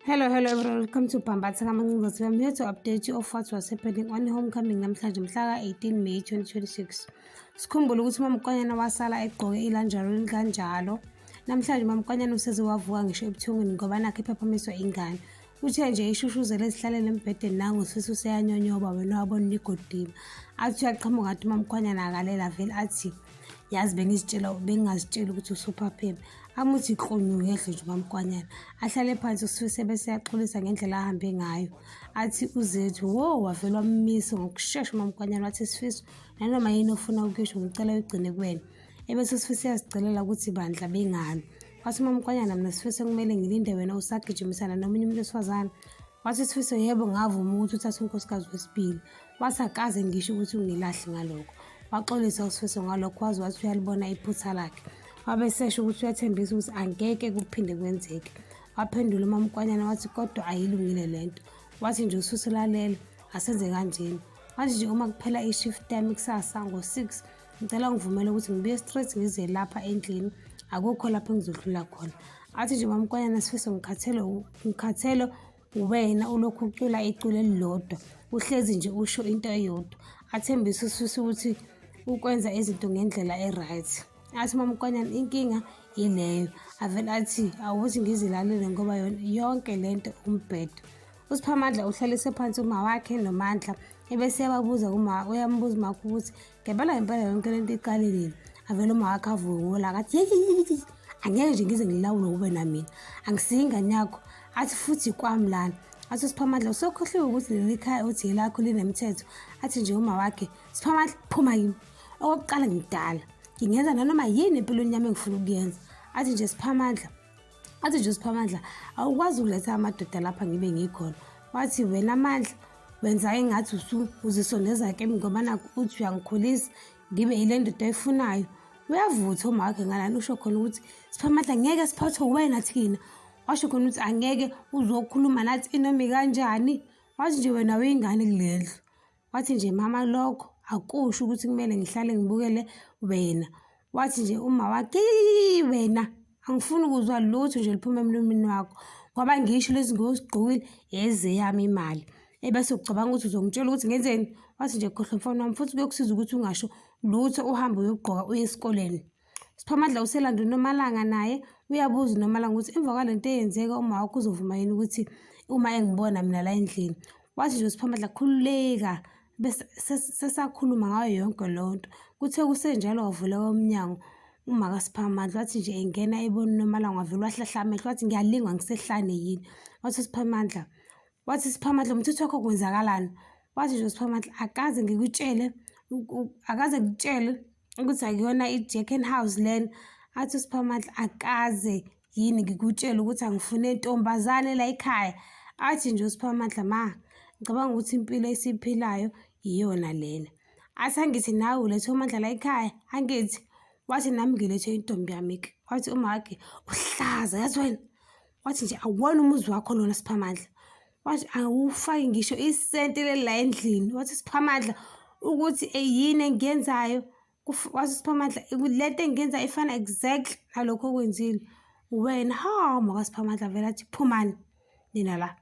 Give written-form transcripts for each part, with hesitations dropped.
Hello, hello everyone. Welcome to Bhambatha Kamancinza. I'm here to update you of what was happening on homecoming namhlanje mhla ka-18 May 2026. Sikhumbule ukuthi uMamkwanyana wasala egqoke ilanjaroni kanjalo. Namhlanje uMamkwanyana useze wavuka ngisho ebuthongweni ngoba nakho ephaphamiswa ingane. Uthe nje ishushuzela ezihlalele embhedeni nangu usisi useyanyonyoba wena wabona igodima. Athi uyaqhamuka ngathi uMamkwanyana akalela vele athi yazi bengizitshela bengingazitsheli ukuthi usuphapheme. Amuthi klonyu ngehle nje uMamkwanyana. Ahlale phansi uSifiso bese eyaxolisa ngendlela ahambe ngayo. Athi uZethu wo wavele wammisa ngokushesha uMamkwanyana wathi Sifiso nanoma yini ofuna ukuyisho ngicela uyigcine kuwena. Ebese uSifiso uyazicelela ukuthi bandla bengalwi. Wathi uMamkwanyana mina Sifiso kumele ngilinde wena usagijimisana nomunye umuntu wesifazane. Wathi Sifiso yebo ngavuma ukuthi uthathe unkosikazi wesibili. Wathi akaze ngisho ukuthi ungilahle ngalokho. Waxolisa uSifiso ngalokho waze wathi uyalibona iphutha lakhe. Wabe esesho ukuthi uyathembisa ukuthi angeke kuphinde kwenzeke. Waphendula uMamkwanyana wathi kodwa ayilungile le nto. Wathi nje uSifiso lalela asenze kanjena. Wathi nje uma kuphela i-shift yami kusasa ngo-6 ngicela ungivumele ukuthi ngibuye straight ngize lapha endlini akukho lapho engizodlula khona. Athi nje uMamkwanyana Sifiso ngikhathele ngikhathele uwena ulokhu ucula iculo elilodwa uhlezi nje usho into eyodwa athembise uSifiso ukuthi ukwenza izinto ngendlela e-right athi uMamkwanyana inkinga yileyo avele athi awuthi ngizilalele ngoba yonke lento umbhedo uSiphamandla uhlalise phansi uma wakhe noMandla ebese eyababuza kuma uyambuza umakho ukuthi ngempela ngempela yonke lento iqale nini avele uma wakhe avuke ngolaka athi yeyi angeke nje ngize ngilawule ube namina angisiyi ingane yakho athi futhi kwami lana athi uSiphamandla usokhohliwe ukuthi leli khaya uthi elakho linemithetho athi nje uma wakhe Siphamandla phuma kimi okokuqala ngidala ngingenza nanoma yini empilweni yami engifuna ukuyenza athi nje Siphamandla athi nje uSiphamandla awukwazi ukuletha amadoda lapha ngibe ngikhona wathi wena Mandla wenza engathi uzisondeza kimi ngoba nakhu uthi uyangikhulisa ngibe yile ndoda oyifunayo uyavutha uma wakhe ngalana usho khona ukuthi Siphamandla ngeke siphathwe wena thina washo khona ukuthi angeke uzokhuluma nathi inoma ikanjani wathi nje wena uyingane kule ndlu wathi nje mama lokho akusho ukuthi kumele ngihlale ngibukele wena wathi nje uma wakhe wena angifuni ukuzwa lutho nje liphuma emlomeni wakho ngoba ngisho lezi ngubo ozigqokile ezeyami imali ebese ucabanga ukuthi uzongitshela ukuthi ngenzeni wathi nje khohlwa mfana wami futhi kuyokusiza ukuthi ungasho lutho uhambe uyogqoka uye esikoleni Siphamandla uselanda uNomalanga naye uyabuza uNomalanga ukuthi emva kwale nto eyenzeka uma wakho uzovuma yini ukuthi uma engibona mina la endlini wathi nje uSiphamandla khululeka bese sesakhuluma ngayo yonke leyo nto kuthe kusenjalo wavuleka umnyango uma kaSiphamandla wathi nje engena ebona uNomalanga wavele wahlahla amehlo wathi ngiyalingwa ngisehlane yini wathi uSiphamandla wathi Siphamandla umthetho wakho kwenzakalani wathi nje uSiphamandla akaze ngikutshele akaze ngikutshele ukuthi akuyona i-Jack and House lena athi uSiphamandla akaze yini ngikutshele ukuthi angifune ntombazane la ekhaya athi nje uSiphamandla ma ngicabanga ukuthi impilo esiyiphilayo iyona lena athi angithi nawe ulethe uMandla la ekhaya angithi wathi nami ngilethe intombi yami-ke wathi umakhe uhlaza yazi wena wathi nje awuwona umuzi wakho lona Siphamandla wathi awufaki ngisho isenti leli la endlini wathi Siphamandla ukuthi yini engiyenzayo wathi Siphamandla lento engiyenza ifana exactly nalokho okwenzile wena ha makaSiphamandla vele athi phumani nina la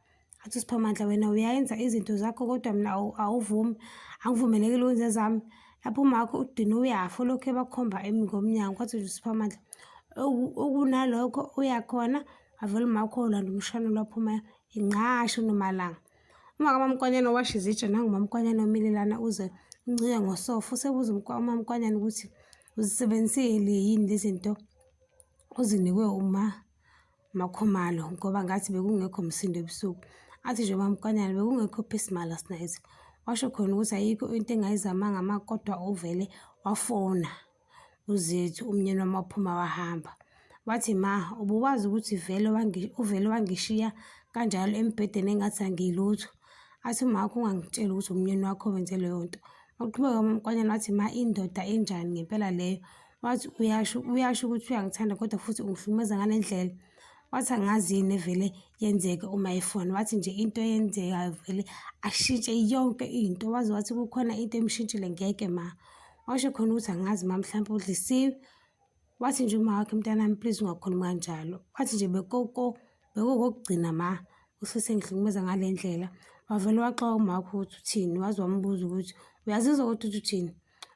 athi uSiphamandla wena uyayenza izinto zakho kodwa mina awuvumi angivumelekile ukwenza ezami lapho umakho udine uyafa ulokhu ebakhomba emi ngomnyango kwathi nje uSiphamandla okunalokho uyakhona avele umakho olanda umshana lwaphuma inqasho nomalanga uma kamamkwanyana owasha izitsha nangumamkwanyana omile lana uze uncike ngosofa usebuza umamkwanyana ukuthi uzisebenzisile yini lezi zinto ozinikwe uma Makhumalo ngoba ngathi bekungekho msindo ebusuku. Athi nje uMamkwanyana bekungekho peace ma last night. Washo khona ukuthi ayikho into engayizamanga ma kodwa uvele wafona uZethu umnyeni wami waphuma wahamba. Wathi ma ubuwazi ukuthi vele uvele wangishiya kanjalo embhedeni engathi angilutho. Athi umakho ungangitsheli ukuthi umnyeni wakho owenze leyo nto. Waqhubeka uMamkwanyana wathi ma indoda enjani ngempela leyo. Wathi uyasho uyasho ukuthi uyangithanda kodwa futhi ungihlukumeza ngale ndlela. Wathi angazi yini evele yenzeke uma efona. Wathi nje into eyenzekayo vele ashintshe yonke into. Waze wathi kukhona into emshintshile ngeke ma. Washo khona ukuthi angazi ma mhlampe udlisiwe. Wathi nje uma wakhe mntanami please ungakhulumi kanjalo. Wathi nje bekoko bekokokugcina ma. uSifiso engihlukumeza ngale ndlela. Wavele waxaka umakho ukuthi uthini, waze wambuza ukuthi uyazizwa kodwa ukuthi uthini?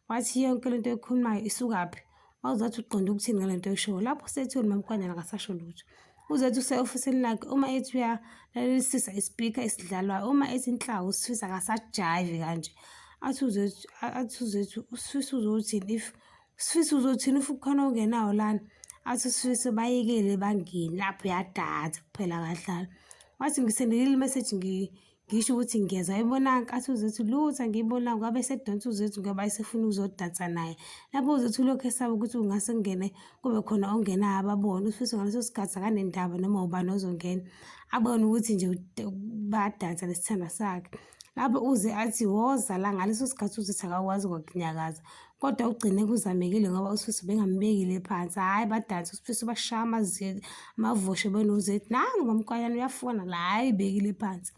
Wathi yonke lento oyikhulumayo isukaphi? Waze wathi uqonde ukuthini ngale nto oyishoyo? Lapho usethule uMaMkwanyana akasasho lutho. Uzethu use-ofisini lakhe uma ethi uyalalelisisa isipikha esidlalwayo, uma ethi inhlawu uSifiso akasajayivi kanje. Athi uZethu, athi uZethu, uSifiso uzothini if Sifiso uzothini if kukhona ongenawo lana? Athi uSifiso bayekele bangene lapho uyadansa kuphela akadlali. Wathi ngisendelile imeseji ngisho ukuthi ngiyeza ayibonanga. Athi uZethu lutho angiyibonanga wabe esedonsa uZethu ngoba esefuna ukuzodansa naye. Lapho uZethu ulokhu esaba ukuthi kungase kungene kube khona ongenayo ababone. USifiso ngaleso sikhathi akanendaba noma ubani ozongena abone ukuthi nje bayadansa nesithandwa sakhe. Lapho uze athi woza la ngaleso sikhathi uZethu akakwazi kwakunyakaza. Kodwa ugcine kuzamekile ngoba uSifiso bengambekile phansi. Hhayi badansa uSifiso bashaya amavosho benoZethu. Nangu uMamkwanyana uyafona la, hhayi bekile phansi.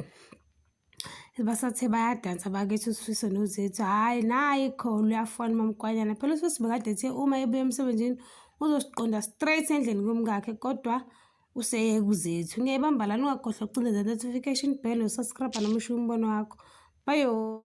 Basathe bayadansa bakithi uSifiso noZethu, hhayi nayi ikhona uyafona uMamkwanyana. Phela uSifiso bekade ethe uma ebuya emsebenzini uzosiqonda straight endlini kumkakhe kodwa useye kuZethu. Ngiyayibamba lana ungakhohlwa ukucindezela notification bell, usubscribe noma ushiye umbono wakho. Bayo.